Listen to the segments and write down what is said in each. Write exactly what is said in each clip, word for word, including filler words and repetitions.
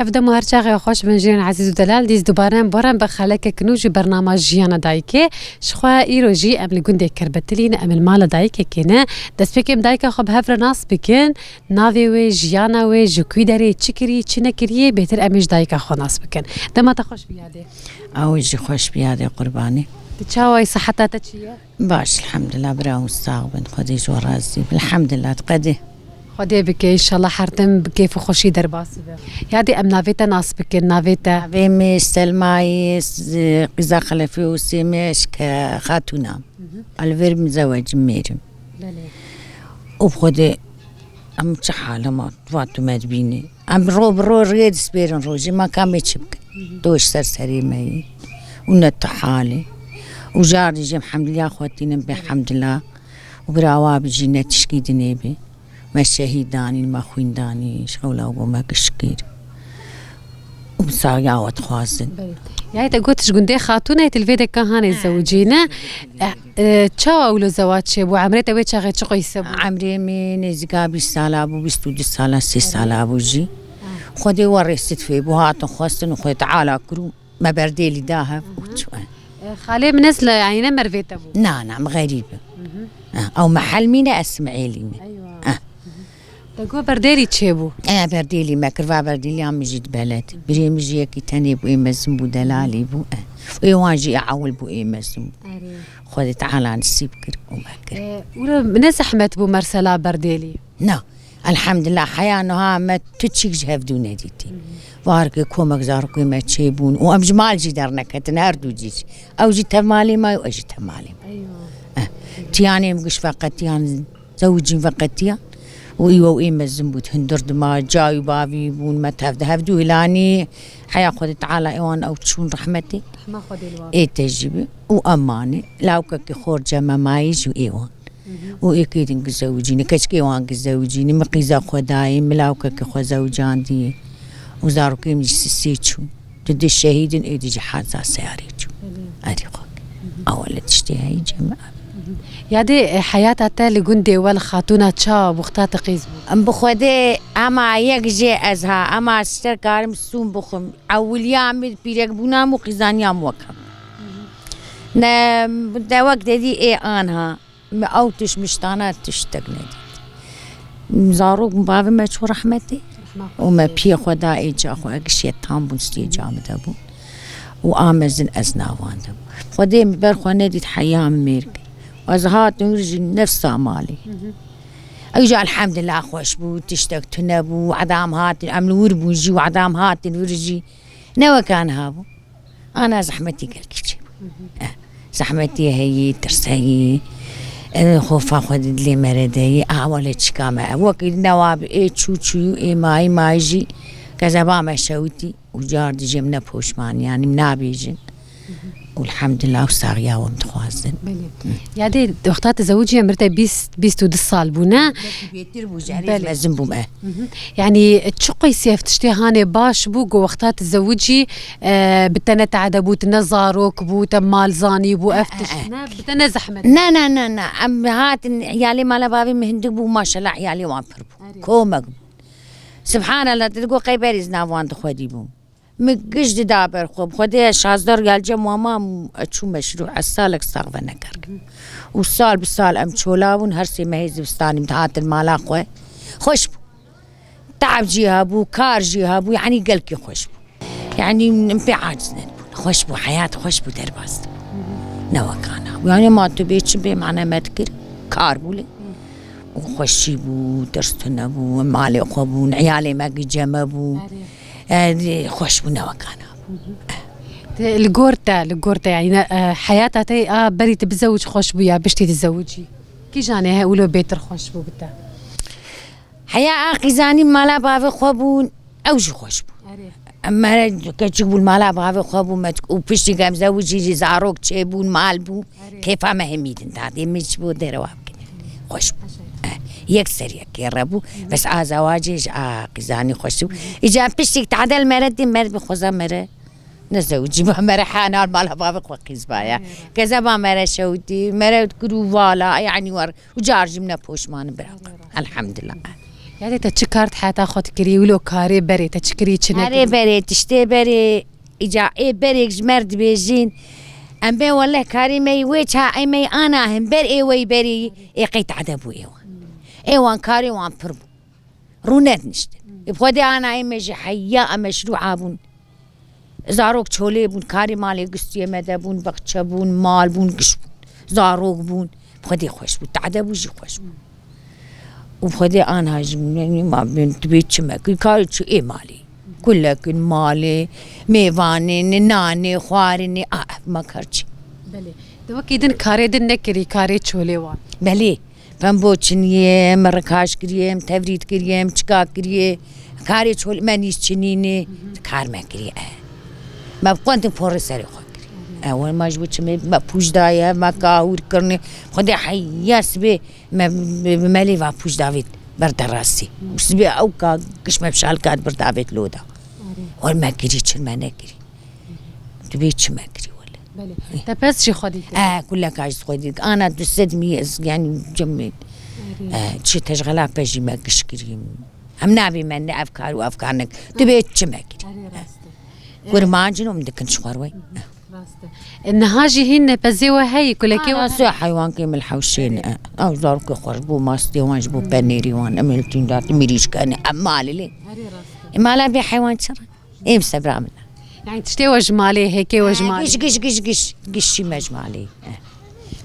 Ev dem û her çaxê xweş bin jîran ezîz û delal, dîs dubare em baran bi xelekek nû ji bernama Jiyana Dayikê. Ji xwe îro jî em li gundê Kerbetilî ne, em li mala dayikekê ne. Destpêkê em dayika xwe bi hev re nas bikin. Navê wê, jiyana wê, ji kwî derê çi kirî, çi nekiriye, bêtir em ê ji dayika xwe nas bikin. Dema te xweş bi yadê. Ew jî xweş bi yadê qurbanî. Tu çawa yî, siheta te çi ye? Baş, elhamdulillah, bira hûn sax bin, Xwedê ji we razî bin. Elhamdulillah, tu qedê. Xwedê bike, înşallah her tim bi kêf û xweşî derbas bibe. Yadê em navê te nas bikin, navê te? Navê min Selma ye, z-, qîza Xelefê û Sêmê eşke Xatûna. Hı hı. Li vir mizewecim mêrim. Belê. Û bi Xwedê em çi hal e ma, va tu me dibînî. Em ro bi ro rê dispêrin rojê, ma ka em ê çi bikin? Hı hı. Doş ser serê me yî. Û ne tu halê. Û car dijî em hemdiliya xwe tînin bê hemdila. Û bira wa bijî ne tişkî dinê bê. Me şehîd danîn, me xwîn danî, ji hewla bo me gişt kir. Û saxiya we dixwazin. Belê. Yayê te got ji gundê Xatûnê, tu li vê deka hanê zewicî, ne? Eh, eh, çawa wilo zewac çêbû? Emrê te wê çaxê çi qîse bû? Emrê min nêzîka bîst sala bû, bîst û du sala, sê sala bû jî. Ah. Xwedê we rêsit fê bû, hatin xwestin û Xwedê Teala kir û me berdêlî da hev û çû. E, xalê min ez li, yanî ne mervê te bû? Na, na, min xerîb im. Mhm. Ha, ew mehel mîne, ez Simêlî me. Eywa. Ha. Mhm. Te got berdêlî çêbû? E, berdêlî me kir, va berdêliya min jî di beled. Birê min jî yekî tenê bû, ê mezin bû, delalî bû. E. Ê wan jî ê ewil bû, ê mezin bû. Erê. Xwedê Teala nisîb kir û me kir. E, û re ne zehmet bû mersela berdêlî? Na. Elhamdulillah, heya niha me tu çîk ji hevdû nedîtî. Hı hı. Warkê komek zarokê me çêbûn û em ji mal jî derneketin, her du cî jî. Ew jî tev malê me û ez jî tev malê me. Eywa. Eh, tiyanê em giş veqetiyan, zewicîn veqetiyan. Û îwe û ê mezin bû, hundir dima, cayû bavî bûn, me tev de hevdû hilanî. Heya Xwedê Teala êwan ew çûn rehmetê. Rehma Xwedê li wan. Ê te jî bi. Û em manê. Lawkekê xor cem me mayî jî êwan. Hı hı. Û êkê din gizewicîne, keçikê wan gizewicîne, min qîza xwe dayê, min lawkekê xwe zewicandî. Û zarokê min jî sisê çû. Tu di şehîdin, ê di jî haza seyarê çû. Belê. Erê xwe. Hı hı. Awa li tiştê heyî cem. Hı hı. Yadê, e, heyata te li gundê we li Xatûna ça wexta te qîz bû? Em bi Xwedê ema yek jê ez ha, ema şter karim sûn bixwim. Ewiliya min pîrekbûna min û qîzaniya min wek hev. Hı hı. Ne, de wek dedî ê anha. Me ew tişt miştana tiştek nedît. Zarok bavê me çû rehmetê. Rehma û me Xwedê. Piyê xwe da ê ca xwe, egişiyê tam bûn, stiyê ca min de bûn. Û a mezin ez nav wan de bûm. Xwedê min ber xwe nedît heya min mêr kir. Ez hatim vir jî nefsa malê. Hı hı. Ew jî elhamdulillah xweş bû, tiştek tune bû, edam hatin, em li wir bûn jî û edam hatin vir jî. Ne weka niha bû. Ana zehmetî gelkî çêbû. Hı hı. Eh, zehmetî heyî, tirs heyî. Eh, xofa xwe di dilê me re de yî. Awa lê çika me. Wekî newa bi ê çû çûyû, ê mayî mayî jî kezeba me şewitî. Û car dijî em ne poşman, yanî em nabêjin. Hı hı. Û elhamdulillah û saxiya we em dixwazin. Belê. Hı. Yadê wexta te zewicî em birte bîst, bîst û du sal bûne. Belkî bêtir bû, ji erê Belê. Mezin bûm e. Hı hı. Yanî çi qîsî ev tiştê hanê baş bû ku wexta tu zewicî, e, bi te ne te'de bû, tu ne zarok bû, te mal zanî bû, ev tişt ne, bi te ne zehmet. Ne, ne, ne, ne. Em hatin, iyalê mala bavê min hindik bû, maşallah iyalê wan pir bû. Erê. Komek bû. Subhanallah, tu digot qey berî ez nav wan dixwedî bûm. Min giş dida ber xwe. Bi Xwedê ez şazdeh riyal cem wan mam, ez çûm meşrû, ez salek sax venegerkim. Û sal bi sal em çola bûn, her sê mehê zivistanî min dihatin mala xwe. Xweş bû. Te'b jî hebû, kar jî hebû, yanî gelkî xweş bû. Yanî em pê aciz nebûn. Xweş bû, heyat xweş bû, derbas. Ne wekana. Yanî ma tu bê çi bê mane me dikir, kar bû lê. Û xweşî bû, tirs tune bû, malê xwe bûn, iyalê me gî cem me bû. Erê. E, xweş bû, ne wekana. Hı hı. Te, li gor te, li gor te, yanî ne, e, heyata te a berî tu bizewicî xweş bû ya piştî tu zewicî? Kîjan ê he wilo bêtir xweş bû bi te? Heya a qîzanî mala bavê xwe bûn, ew jî xweş bû. Erê. Em me keçik bûn mala bavê xwe bûn, me û piştî ku em zewicî jî zarok çêbûn, mal bû, Erê. Kêfa me hemî din dadê min ji bo derewa bikin. Xweş bû. Erê. Eh, yek ser yek kêre bû. Hı hı. Bes a zewacê ji a qîzanî xweş bû. Hı hı. Îca piştî tadel mere dê, mer bi xweza mere. Ne zewicî ba mere, heya nal mala bavê xwe qîz ba ya. Erê. Kezeba mere şewitî, mere kir û vala, yanî war. Û car jî min ne poşman im bira. Erê. Elhamdulillah. Yadê te çi kar di heta xwe dikirî, wilo karê berê te çi kirî, çi nekirî? Karê berê, tiştê berê, îca ê berêk ji me re dibêjîn. Em bê weleh karê me yî wê ça ê me yî ana hin ber ê wey berê yî, ê qey tade bû ê wan. Ê wan karê wan pir bû. Rû nediniştin. Ê xwedê ana ê me jî heya em meşrûa bûn. Zarok çolê bûn, karê malê gistiyê me de bûn, baxçe bûn, mal bûn, giş bûn. Zarok bûn. Xwedê xweş bû, tade bû jî xweş bû. Û xwedê anha jî ne, ne ma bên, tu bê çi me kir, karê çi ê malê. Kulek in, malê, mêvanê, ne nanê, xwarinê, a, ev ma kar çi. Belê. De wekî din karê din nekirî, karê çolê wan. Belê. Pembo çiniyê, me rikaş kiriye, me tevrît kiriye, me çika kiriye. Karê çol me nîz çinînê, kar me kiriye. Me bi qentin porê serê xwe kiriye. E, wan ma ji bo çi me, me pûç daye, me kahûr kirine. Xwedê heya sibê me, me, me lê va pûç davêt ber derasî. Û sibê ew ka giş me bi şalka ber davêt loda. Wan me kirî, çi me nekirî. Tu bê çi me kirî wele. Belê. Te pez jî xwedî kir? E, kuleka jî xwedî kir. Ana du sed mî ez, yani, cemê. Erê. E, çi teşxela pez jî me giş kirî. Em nabê me ne ev kar û ev kar nek. Tu bê çi me kirî. Erê, rast e. Kurmancin om dikin ji xwe re. Rast e. E, niha jî hîn pezê we heye, kulekê we heye? Ana sê heywankê min hewşên, e. Ew zarokê xwe ji bo mastê wan, ji bo penêrî wan. Em ê li tînda tu mirîşkane, em malê lê. Erê, rast e. E, mala bê heywan çi re? Êm sebra min. Yani tiştê we ji malê, hêkê we ji malê. Giş, giş, giş, giş, giş şî me ji malê. Eh.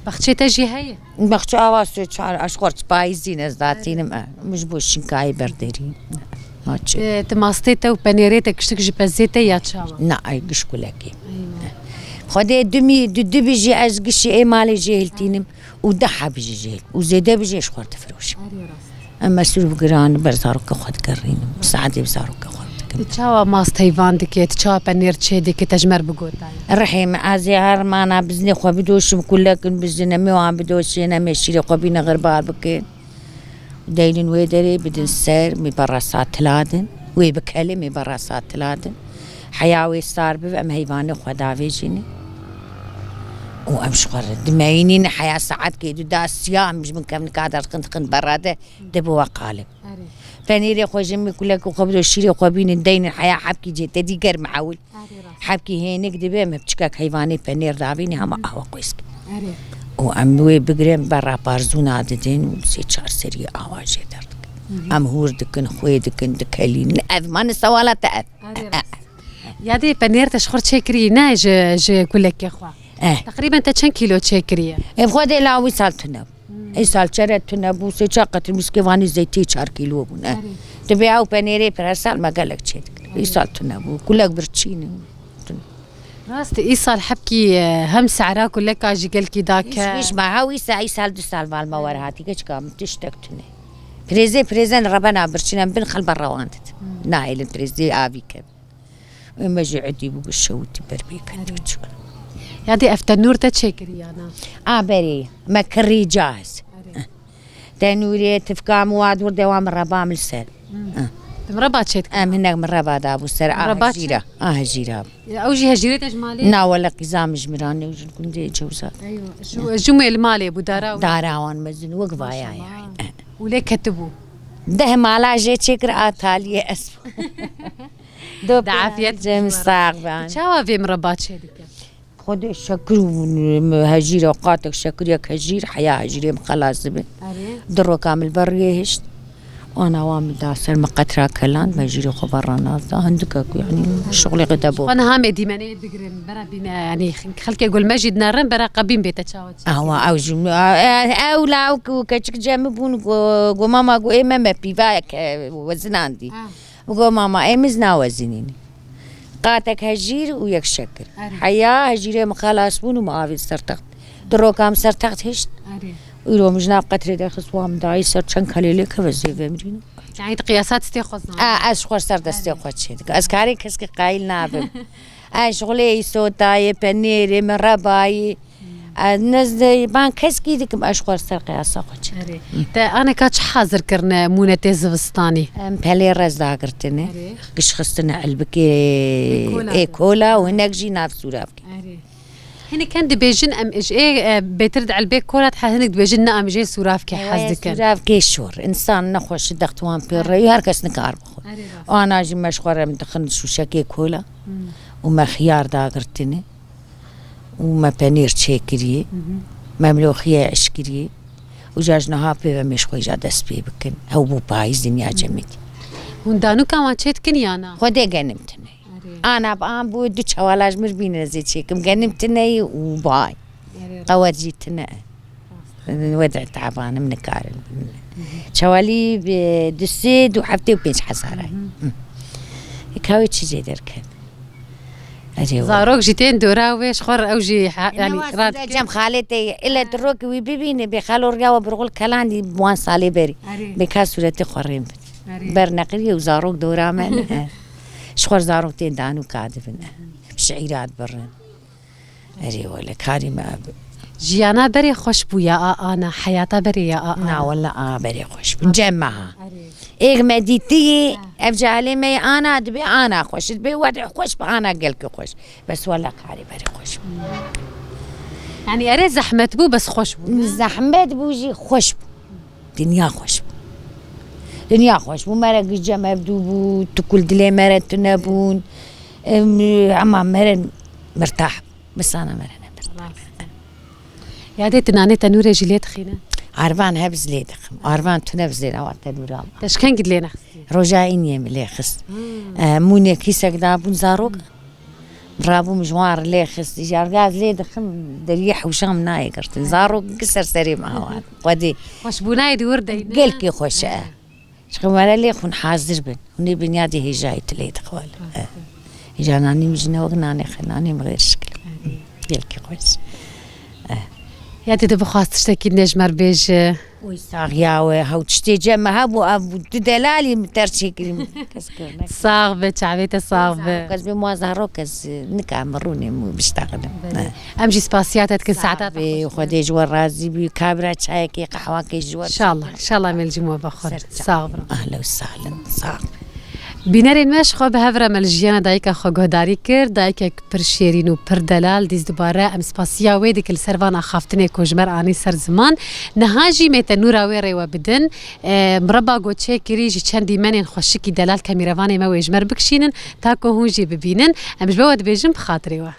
Baxçê te jî heye? Baxçe ava sê çar, ez xort payîzîn ez datînim, eh. Min ji bo şinkayê berderî. Maçê. E, ti mastê te û penêrê te kiştik ji pezê te ya çawa? Na, ay giş kulekê. Eyvah. Xwedê dumî, du, du bijî ez gişî ê malê jê hiltînim û deh hebî jî jê hil. Û zêde bijî ez xort difiroşim. Erê rast. Em mesrûf giran ber zarokê xwe digerînim. Saetê bi zarokê xwe dikim. Tu çawa mast heyvan dike, tu çawa penêr çê dike, te ji me re bigotayî? Rihê min, ez ê her mana bizinê xwe bidoşim, kulekin bizin, em ê wan bidoşin, em ê şîrê xwe bîne xirbar bikin. Deynin wê derê bidin ser, mê berasa tiladin. Wê bikelê, mê berasa tiladin. Heya wê sar bibe, em heyvanê xwe davêjînin. Û em ji xwe re dimeyînin, heya saetkê du da siya, em ji min kevnika derxin dixin berade. Dê bi we qalib. Erê. Penêrê xwe jê min kulek û xwe bido şîrê xwe bînin deynin heya hebkî cê te dî germ ewil. Erê rast. Hebkî hênik dibe em hepçikek heyvanê penêr davînî hema awa qwêsk. Erê. Û em wê bigirên berra parzûna didin û sê çar serî awa jê derdikin. Hı hı. Em hûr dikin, xwê dikin, dikelîn. Ev mane sewala te ev. Erê rast. Yadê penêr te ji xwe çêkirî ne ji, ji kulekê xwe? Eh. Teqrîben te çend kîlo çêkiriye? Ev xwe dê la wî sal tune. Ê sal çere tune bû, sê çar qetil miskê vanî zeytî çar kîlo bûn, e. Erê. Dibê ew penêrê pir her sal me gelek çê dikir. Ê sal tune bû, kulek birçîn e. Rast e, îsal hebkî, e, hem sehra kuleka jî gelkî da ke. Giş, giş me, ha, îsa, îsal du sal val me were hatî, keçika min tiştek tune. Pirêzê, pirêzen rebena birçîn em bin xelbe rewan didin. Hmm. Nahêlin pirêzê avî ke. Ê me jî edî bû bi şewitî ber bê ketiçû. Yadê ev tenûr te çêkirî ya na? A berê, me kirî caz. Erê. Tenûrê tifka min wa dûr de wa min reba min li ser. Hmm. Hı. Tu min reba çê dikir? Em hinek min reba dabû ser. A hejîra. A hejîra. Ew jî hejîrê te ji malê? Na wele qîza min ji min re ne, ew jî li gundê Cewza. Eywa. Ji, ji wê li malê bû, dara wê? Dara wan mezin wek vaya ya. Maşallah. Û lê ketibû? Deh mala jê çêkir a taliyê ez. Do Di afiyet cem bî. Sax be. Çawa vê mireba çê dike? Xwedê şekir û hejîr e, qatek şekir yek hejîr, heya hejîrê min xelas dibe. Erê. Di roka min li ber riyê hişt. Ana wan min da ser min qetra kelan, me hejîrê xwe berra nas da. Hindikek, yanî, şixulê xwe te bo. Xwe niha me dîmenê bigirin, bera bîne, yanî, xelkê gul me jî dinerin, bera qebîn bê te çawa çê. Awa, ew jî, e, e, ew la, ew ku keçik cem min bûn, go, go mama, go ê me, me pîvayek, e, wezinandî. Ha. Go mama, ê min zina wezinîn. Qatek hejîr û yek şekir. Erê. Heya hejîrê min xelas bûn û min avêt ser text. Di roka min ser text hişt. Erê. Îro min ji nav qetrê derxist, wa min dayî ser çend kelê lê keve zê vemirîn. Yani tu qiyasa destê xwe zanî. A, ez ji xwe ser destê xwe çê dikim. Ez karê keskî qayîl nabim. Ez şixulê îsotayê, penêrê, min rebayî. Ez nizde ban keskî dikim, ez ji xwe ser qiyasa xwe çê dikim. Erê. Te aneka çi hazir kirine mûnetê zivistanî? Em pelê rez dagirtine. Erê. Giş xistine elbikê Ê kola. Ê kola û hinek jî nav sûra bike. Erê. Hinek ken dibêjin em ji ê, e, bêtir di elbê kola dihe, hinek dibêjin ne, em ji ê sûravkê hez dikin. Sûravkê şor. Însan nexweş dextwan pê re, her kes nikar bixwe. Erê rast. Ana jî me ji xwe re em dixin şûşekê kola. Hmm. Û me xiyar dagirtine. Û me penêr çêkiriye. Mhm. Me milûxiye eşkiriye. Û ca ji niha pê ve em ê ji xwe îca dest pê bikin. Ew bû payîz dinya cemidî. Hûn danûka wan çê dikin ya na? Xwedê genim tune. Erê. Ana bi an bû du çewala ji mir bîne ez ê çêkim. Genim tune ye û bay. Erê. Qewet jî tune. Rast. Wedê tebanim nikarin. Çewalî bi du sê, du heftê û pênc hezar ay. Mhm. Hı. Kawê çi jê derken? Erê wele. Zarok jî tên dora wê, ji xwe re ew jî ha-, yanî, newa radikin. Cem xalê te ye. Ile tu rok wî bibîne, bê xalo riya we birxul kelandî wan salê berî. Erê. Bê ka sûretê xwe rên bid. Erê. Ber neqiriye û zarok dora me ne. Ji xwe re zarok tên danûka dibin. Şiîrat birin. Erê wele, karî me ev. Jiyana berê xweş bû ya a ana, heyata berê ya a ana. Na wele a berê xweş bû. Cem me ha. Erê. Êk me dîtiyî, ha, ev cehalê me yê ana dibê ana xweş, dibê wedê xweş bi ana gelkî xweş. Bes wele karî berê xweş bû. Yanî erê zehmet bû, bes xweş bû, ne? Zehmet bû jî xweş bû. Dinya xweş bû. Dinya xweş bû. Me re gice mevdû bû, tukul dilê me re tune bûn. Em, ema me re mirtah bû. Misana me re nebir. Rast e. Yadê tu nanê tenûrê jî lê dixîne? Arvan hev ez lê dixim. Arvan tune ez lê, awa tenûra. Te ji kengî lê nexistî? Roja îniyê min lê xist. Hmm. E, mûnê kîsek dabûn zarok. Hmm. Rabûm ji wan re lê xist. Îcar gaz lê dixim, deriyê hewşa min nayê girtin. Zarok gi ser serê min hawan. Xwedê. Xweşbûnayê di wir de ne? Gelkî xweş e. Ji xwe were lê xwin hazir bin. Hûn ê binyadê hêjayî tu lê dixwal. Rast e. Hêja nanî min ji ne wek nanê xwe, nanê min xêr şikil. Erê. Gelkî xweş. Eh. Ya dede bixwast tiştekî ne ji me re bêje. Oy sax ya we, hew tiştê cem me hebû, ev bû, tu delalî min ter çêkirî min. Kes kir, ne kes. Sax be, çavê te sax be. Kes bê muaz zarok kes, eh, nika min rûnê min biştaxilim. Belê. Eh. Em jî spasiya te dikin, saeta te xweş be. Xwedê ji we razî bî, kabira çayekê, qehwakê ji we. Şallah, şallah mêl ji we vexwe. Ser çav. Sax bin. Ahlen û sahlen, sax bin. Bînerên me, ji xwe bi hev re me li jiyana dayika xwe guhdarî kir. Dayikek pir şêrîn û pir delal, dîs dubare em spasiya wê dikin li ser van axaftinê ku ji me re anî ser ziman. Niha jî mê te nûra wê rê we bidin. E, mireba ku çêkirî ji çend dîmenên xweşikî delal ke mîrevanê me wê ji me re bikişînin, ta ku hûn jî bibînin. Em ji bo we dibêjin bi xatirê we.